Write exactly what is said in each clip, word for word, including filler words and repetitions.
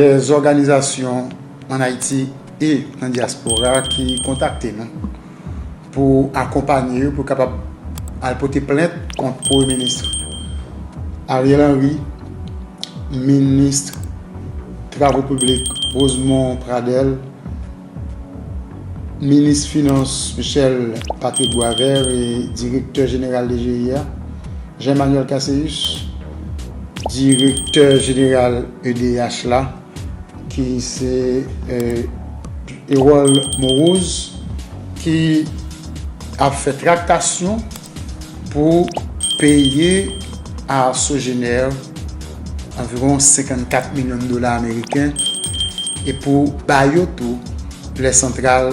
Dè zòganizasyon ann Ayiti e nan dyaspora ki kontakte nou pou akonpanye yo, pou kapab al pote plent kont Premye Minis Ariel Henry, Minis Travo Piblik Rosemond Pradel, Minis Finans Michel Patrick Boisvert e Direktè Jeneral D G I a, Jean Emmanuel Casséus, Direktè Jeneral E D H la, ki se Erol Morose, ki ap fè traktasyon pou peye a Sogener anviwon senkannkat milyon dola ameriken e pou ba yo tou lè santral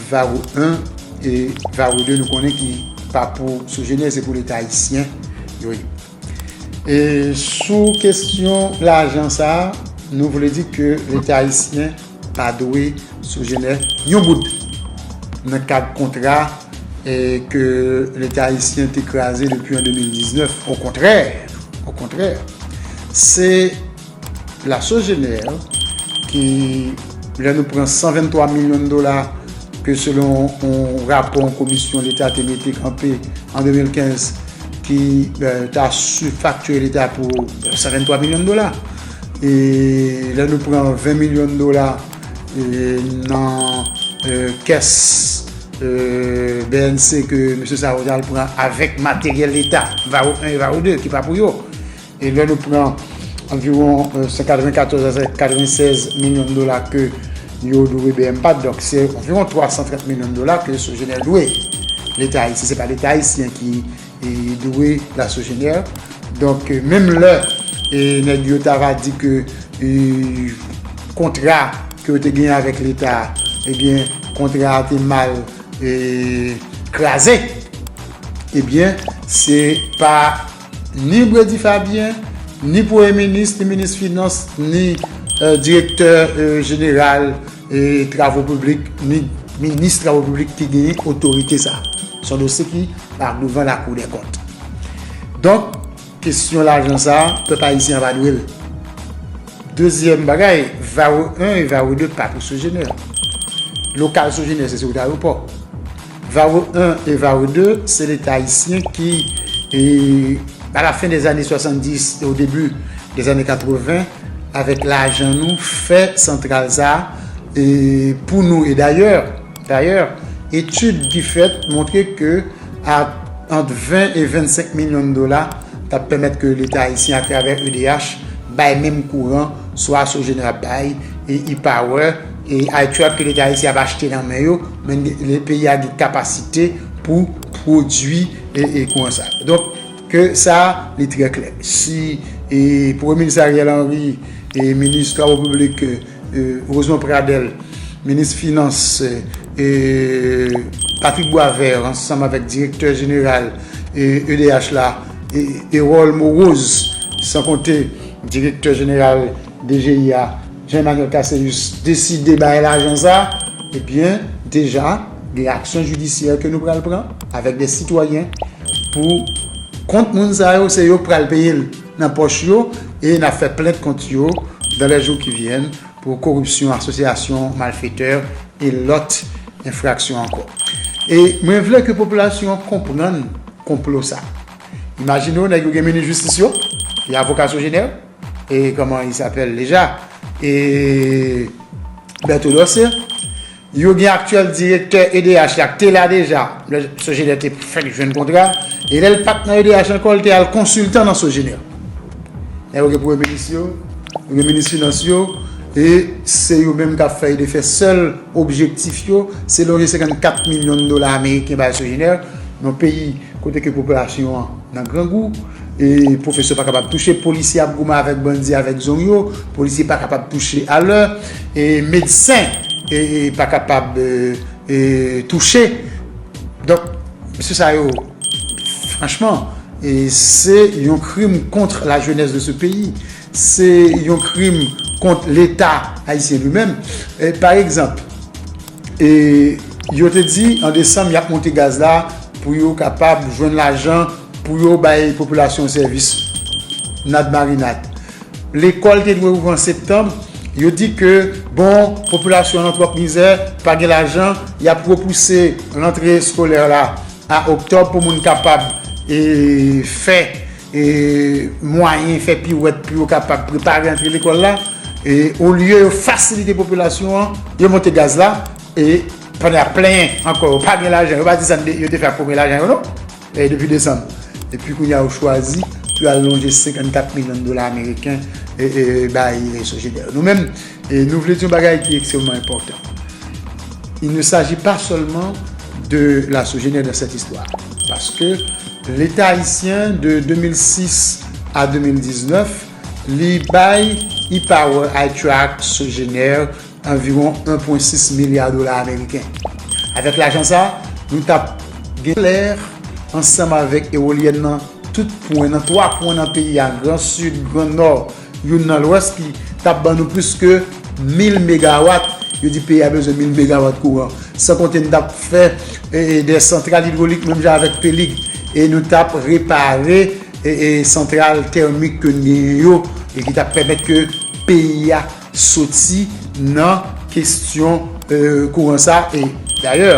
Varreux un e Varreux deux, nou konnen ki pa pou Sogener, se pou Leta ayisyen yo ye. E sou kesyon lajan sa a, nou vle di ke Leta ayisyen pa dwe Sogener yon goud nan kad kontra e ke Leta ayisyen te kraze depi an de mil diznèf. Okontrè, okontrè, se la Sogener ki, lè nou pran san venntwa milyon dola ke selon yon rapò yon komisyon Leta te mete kanpe an de mil kenz ki ta sifaktire Leta pou san venntwa milyon dola. E lè nou pran ven milyon dola nan kès B N C ke mesye sa yo t al pran avèk materyèl Leta, Varreux un e Varreux deux, ki pa pou yo. E lè nou pran anviwon san katrevenkatòz a san katrevensèz milyon dola ke yo dwe B M pat, donk se anviwon twa san trant milyon dola ke Sogener dwe Leta ayisyen. Se pa Leta ayisyen ki dwe la Sogener. Donk menm lè nèg yo ta va di ke kontra ke yo te genyen avèk Leta, ebyen kontra a te mal kraze, ebyen se pa ni Brady Fabien, ni Premye Minis, ni Minis Finans, ni Direktè Jeneral Travo Piblik, ni Minis Travo Piblik ki genyen otorite sa. Se yon dosye ki pa douvan Lakou dè Kont. Donk, kesyon lajan sa, pèp ayisyen an pa dwe l. Dezyèm bagay, Varreux un e Varreux deux pa pou Sogener. Lokal Sogener se sou wout ayewopò. Varreux un e Varreux deux, se Leta ayisyen ki, e, à la fin des années soixante-dix et au début des années quatre-vingts, avèk lajan nou, fè santral sa a, e, pou nou. E dayè, dayè, etid ki fèt montre ke a, ant ven e vennsenk milyon dola t ap pèmèt ke Leta ayisyen, atravè E D H, bay menm kouran swa Sogener ap bay, e, e-Power, e iTruck ke Leta ayisyen ap achte nan men yo, men peyi a gen kapasite pou pwodui, e, e kouran sa. Donk, ke sa, li trè klè. Si, e, Premye Minis Ariel Henry e Minis Travo Piblik, e, Rosemond Pradel, Minis Finans, e, Patrick Boisvert, ansanm avèk Direktè Jeneral, e, E D H la, e, Erol Morose, san konte Direktè Jeneral D G I a, Jean Emmanuel Casséus, deside bay lajan sa, ebyen, deja, gen aksyon jidisyè ke nou pral pran avèk de sitwayen pou kont moun sa yo, se yo k pral peye l nan pòch yo, e n ap fè plent kont yo dans les jours qui viennent pou koripsyon, asosyasyon malfetè e lòt enfraksyon ankò. E mwen vle ke popilasyon an konprann konplo sa. Imajine w, nèg yo gen minis jistis yo, e avoka Sogener, e comment il s'appelle déjà, e Berto Dorcé, yo gen aktyèl direktè E D H la k te la deja, lè Sogener te fèk jwenn kontra, e lè l pa t nan E D H ankò, l te al konsiltan nan Sogener. Nèg yo gen premye minis yo, yo gen minis finans yo, e se yo menm k ap fè E D F, sèl objektif yo, se lonje senkannkat milyon dola ameriken bay Sogener, nan peyi kote ke popilasyon an nan grangou, e pwofesè pa kapab touche, polisye ap goumen avèk bandi, avèk zong yo, polisye pa kapab touche alè, e medsen, e, e pa kapab, e, e touche. Donk, mesye sa yo, franchman, e se yon krim kont la jeunesse de ce pays. Se yon krim kont Leta ayisyen li menm. E, pa egzanp, e, yo te di an desanm y ap monte gaz la pou yo kapab jwenn lajan pou yo bay popilasyon sèvis. Nad marinad. Lekòl te dwe ouvri an septanm, Yo di ke, bon, popilasyon an nan twòp mizè, pa gen lajan, y ap repouse rantre eskolè la a oktòb pou moun kapab e, fè e, mwayen, fè piwèt pou yo kapab prepare antre lekòl la. E, olye yo fasilite popilasyon an, yo monte gaz la, e pandan y ap plenyen ankò, yo pa gen lajan, yo pa di sa yo te fè ak premye lajan yo, non. E, depi desanm. Epi kounye a, yo chwazi pou yo al lonje senkannkat milyon dola ameriken e, e, bay Sogener. Nou menm, e, nou vle di yon bagay ki ekstrèmman enpòtan. Il ne s'agit pas seulement de la Sogener dans cette histoire. Parce que l'État haïtien de deux mille six à deux mille dix-neuf, li bay E-Power, iTrack, Sogener anviwon un point six milya dola ameriken. Avèk lajan sa, nou t ap gen solè ansanm avèk ewolyèn nan tout pwen, nan twa pwen nan peyi a, Gran Sid, Gran Nò, youn nan Lwès ki t ap ban nou plis ke mil megawat. Yo di peyi a bezwen mil megawat kouran. San konte nou t ap fè e, e, de santral idwolik menm jan avèk Pelig. E nou t ap repare e, e, santral tèmik ke n genyen yo e ki t ap pèmèt ke peyi a soti nan kesyon e, kouran sa. E dayè,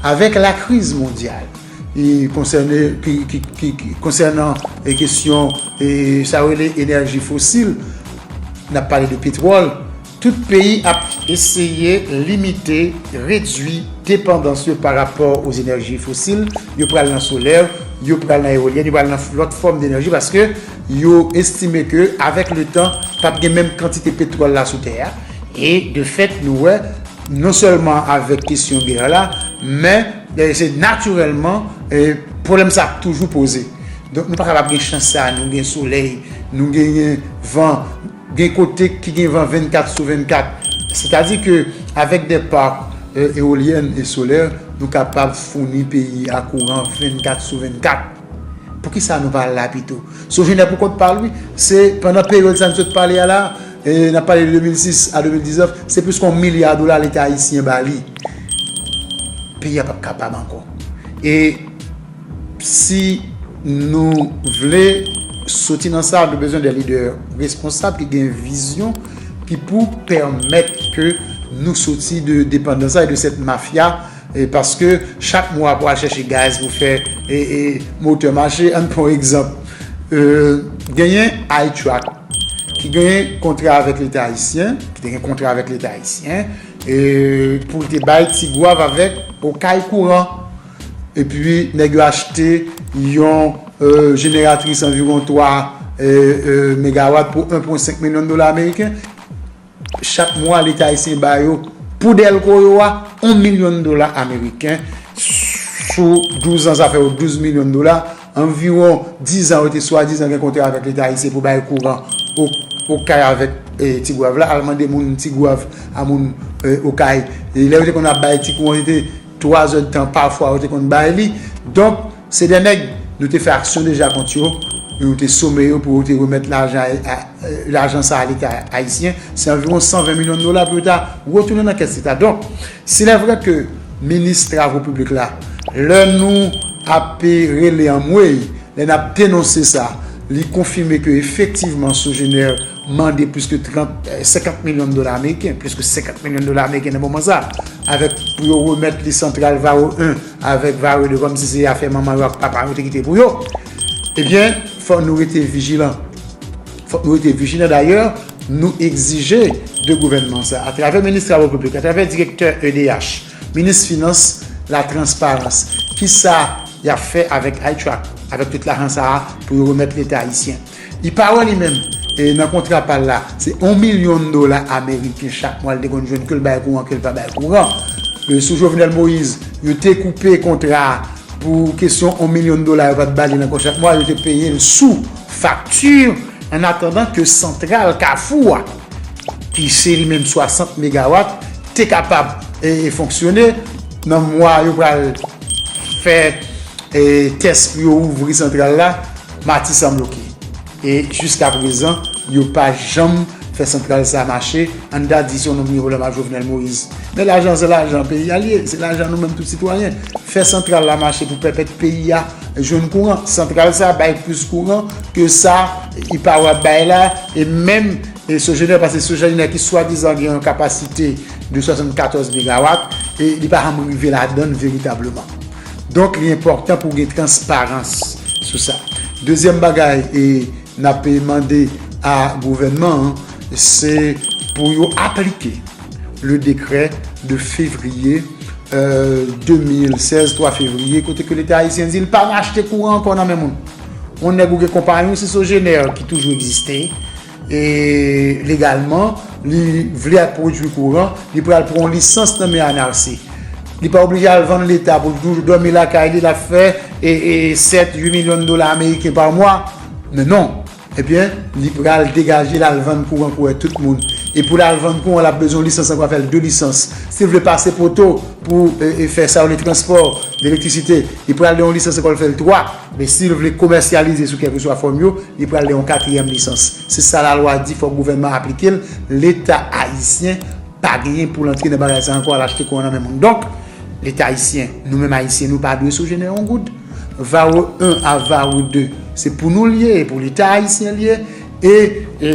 avèk lakriz mondyal, e konsène, ki, ki, ki, ki, konsènan e, kesyon e, sa yo rele enèji fosil, n ap pale de petwòl, tout peyi ap eseye limite, redui depandans yo pa rapò o enèji fosil. Yo pral nan solè, yo pral nan ewolyèn, yo pral nan lòt fòm denèji paske yo estime ke avèk letan, p ap gen menm kantite petwòl la sou tè a. E de fèt, nou wè, non sèlman avèk kesyon gè la, men e, se natirèlman e, pwoblèm sa ap toujou poze. Donk, nou pa kapab gen chans sa, nou gen solèy, nou genyen van, gen kote ki gen van vennkat sou vennkat. Sètadi ke avèk de park e, ewolyèn e solè, nou kapab founi peyi a kouran vennkat sou vennkat. Poukisa nou pa al la pito? Sogener pou kont pa l, wi, se pandan peryòd sa n sot pale a la, e, n ap pale de de mil sis a de mil diznèf, se plis ke yon milya dola Leta ayisyen ba li. Peyi a p ap kapab ankò. E si nou vle soti nan sa, nou bezwen de lidè responsab ki gen vizyon, ki pou pèmèt ke nou soti de depandans sa e de sèt mafya. E paske chak mwa pou al chèche gaz pou fè e, e, motè mache, ann pran yon egzanp. E, genyen iTrack ki genyen kontra avèk Leta ayisyen, ki te gen kontra avèk Leta ayisyen, e, pou l te bay Tigwav avèk Okay kouran. Epi, nèg yo achte yon e, jeneratris anviwon twa e, e, megawat pou un point cinq milyon dola ameriken. Chak mwa, Leta ayisyen ba yo, pou dèlko yo a, yon milyon dola ameriken. Sou douz an, sa fè yo douz milyon dola. Anviwon diz an, yo te swadizan gen kontra avèk Leta ayisyen pou bay kouran o, Okay avèk e, Tigwav la. Al mande moun Tigwav a moun e, Okay. E lè yo te konn ap bay ti kouran, se te twa zè de tan, pafwa, yo te konn bay li. Donk, se de nèg, nou te fè aksyon deja kont yo, nou te some yo pou yo te remèt lajan a, a, lajan sa a Leta ayisyen, se anviwon san ven milyon dola pou yo ta retounen nan kès Leta. Donk, s'il est vrai ke minis travo piblik la, lè nou ap rele anmwey, lè n ap denonse sa, li konfime ke efektivman Sogener mande plis ke trant, e, senkant milyon dola ameriken, plis ke senkant milyon dola ameriken nan moman sa, avèk pou yo remèt li santral Varreux un avèk Varreux deux, kòmsi se afè manman yo ak papa yo te kite pou yo. Ebyen, fò nou rete vijilan. Fòk nou rete vijilan. Dayè, nou egzije de gouvènman sa, atravè minis travo piblik, atravè direktè E D H, minis finans, la transparans, kisa y ap fè avèk iTrack, avèk tout lajan sa a pou yo remèt Leta ayisyen. E-Power li menm, e, nan kontra pa l la, se yon milyon dola ameriken chak mwa l te konn jwenn, ke l bay kouran, ke l pa bay kouran. E, sou Jovenel Moïse, yo te koupe kontra a pou kesyon yon milyon dola yo pa t ba li nan kontra chak mwa, yo te peye l sou fakti, an atandan ke santral Kafou a, ki se li menm swasant megawat, te kapab e, e, fonksyone. Nan mwa yo pral fè e, tès pou yo ouvri santral la, Matisan bloke. E jiskaprezan, yo pa janm fè santral sa mache. Ann ta di se yon nonm ki gen pwoblèm ak Jovenel Moïse. Men lajan se lajan peyi a l ye, se lajan nou menm tout sitwayen. Fè santral la mache pou pèmèt peyi a jwenn kouran. Santral sa bay plis kouran ke sa E-Power ap bay la, e menm E Sogener, paske Sogener ki swadizan gen yon kapasite de swasannkatòz megawat, e li pa janm rive ladan l veritableman. Donk, li enpòtan pou gen transparans sou sa. Dezyèm bagay, e n ap mande a gouvènman an, se pou yo aplike le décret de février euh, de mil sèz, twa fevriye, kote ke Leta ayisyen di l pa achte kouran ankò nan men moun. Yon nèg ou gen konpayi w, se Sogener ki toujou egziste, e legalman, li vle al pwodui kouran, li pral pran yon lisans nan men N R C. Li pa oblije al vann Leta pou l toujou dòmi lakay li, l ap fè e, e sèt, uit milyon dola ameriken pa mwa. Men non, ebyen, li pral degaje l al vann kouran kouwè tout moun. E pou l al vann kouran, l ap bezwen yon lisans ankò, fè l de lisans. Si l vle pase poto pou e, e fè sa yo le transpò de elektrisite, li pral de yon lisans ankò, l fè l twa. Men si l vle komèsyalize sou kèlkeswa fòm yo, li pral de yon katriyèm lisans. Se sa lalwa di, fòk gouvènman aplike l. Leta ayisyen pa genyen pou l antre nan bagay sa ankò, al achte kouran nan men moun. Donk, Leta ayisyen, nou menm ayisyen, nou pa dwe Sogener yon goud. Varo en a Varo de, se pou nou l ye, e pou Leta ayisyen l ye. E, e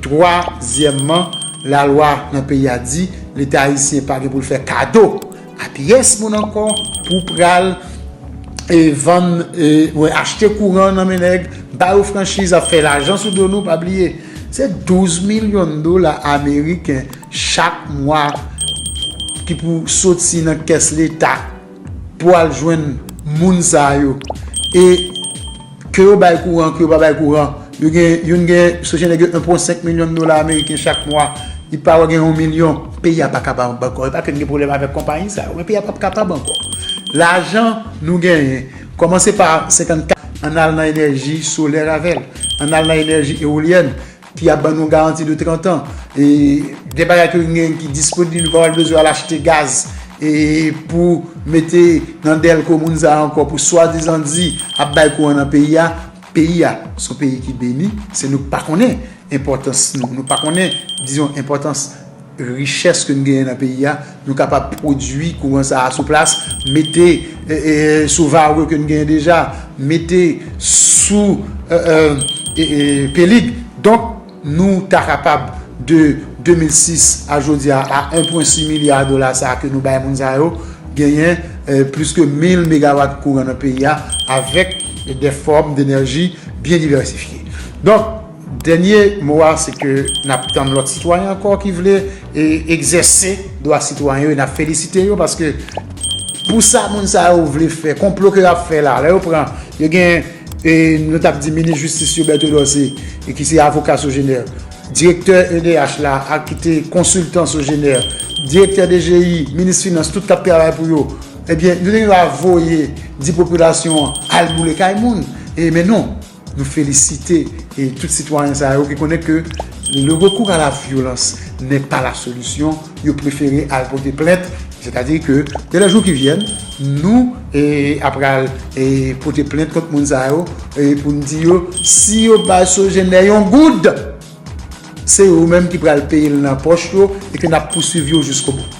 twazyèmman, lalwa nan peyi a di, Leta ayisyen pa gen pou l fè kado a pyès moun ankò pou pral e vann, e, wè, achte kouran nan men nèg, ba yo franchiz, ap fè lajan sou do nou, pa bliye. Se douz milyon dola ameriken chak mwa ki pou soti nan kès Leta pou al jwenn moun sa yo. E ke yo bay kouran, ke yo pa bay kouran, yo gen, youn gen, Sogener gen en pwen senk milyon dola ameriken chak mwa, li pa wè gen yon milyon, peyi a pa ka ba ankò. E pa ke n gen pwoblèm avèk konpayi sa yo, men peyi a p ap kapab ankò. Lajan nou genyen, kòmanse pa senkannkat, ann al nan enèji solè avè l, ann al nan enèji ewolyèn, ki ap ban nou garanti de trant an. E de bagay ke nou gen ki disponib, nou pa pral bezwen al achte gaz e pou mete nan dèlko moun sa a ankò, pou swadizan di ap bay kouran nan peyi a. Peyi a se yon peyi ki beni, se nou k pa konnen enpòtans nou, nou pa konnen, dizon, enpòtans richès ke n genyen nan peyi a, nou kapab pwodui kouran sa a sou plas, mete e, e, sou varo ke n genyen deja, mete sou e, e, e, e, pelig. Donk, nou ta kapab de de mil sis a jodi a, a en pwen sis milya dola sa a ke nou bay moun sa yo, genyen e, plis ke mil megawat kouran nan peyi a, avèk de fòm denèji byen divèsifye. Donk, dènye mo a, se ke n ap tann lòt sitwayen ankò ki vle e, egzèse dwa sitwayen yo, e n ap felisite yo, paske pou sa moun sa yo vle fè, konplo ke y ap fè la, lè yo pran, yo gen, e, nou t ap di minis jistis yo, Berto Dorcé, e ki se avoka Sogener, direktè E D H la, ak ki te konsiltan Sogener, direktè D G I, minis finans, tout k ap travay pou yo, ebyen, yo te gen dwa voye di popilasyon an al boule kay moun. E, men non, nou felisite e tout sitwayen sa yo ki konnen ke le recours à la violence n'est pas la solution. Yo prefere al pote plent, sètadi ke de lè jou ki vyèn, nou e, apral e, pote plent kont moun sa yo e pou n di yo, si yo bay Sogener yon goud, se yo menm ki pral peye l nan pòch yo e ke n ap pouswiv yo jiskobou.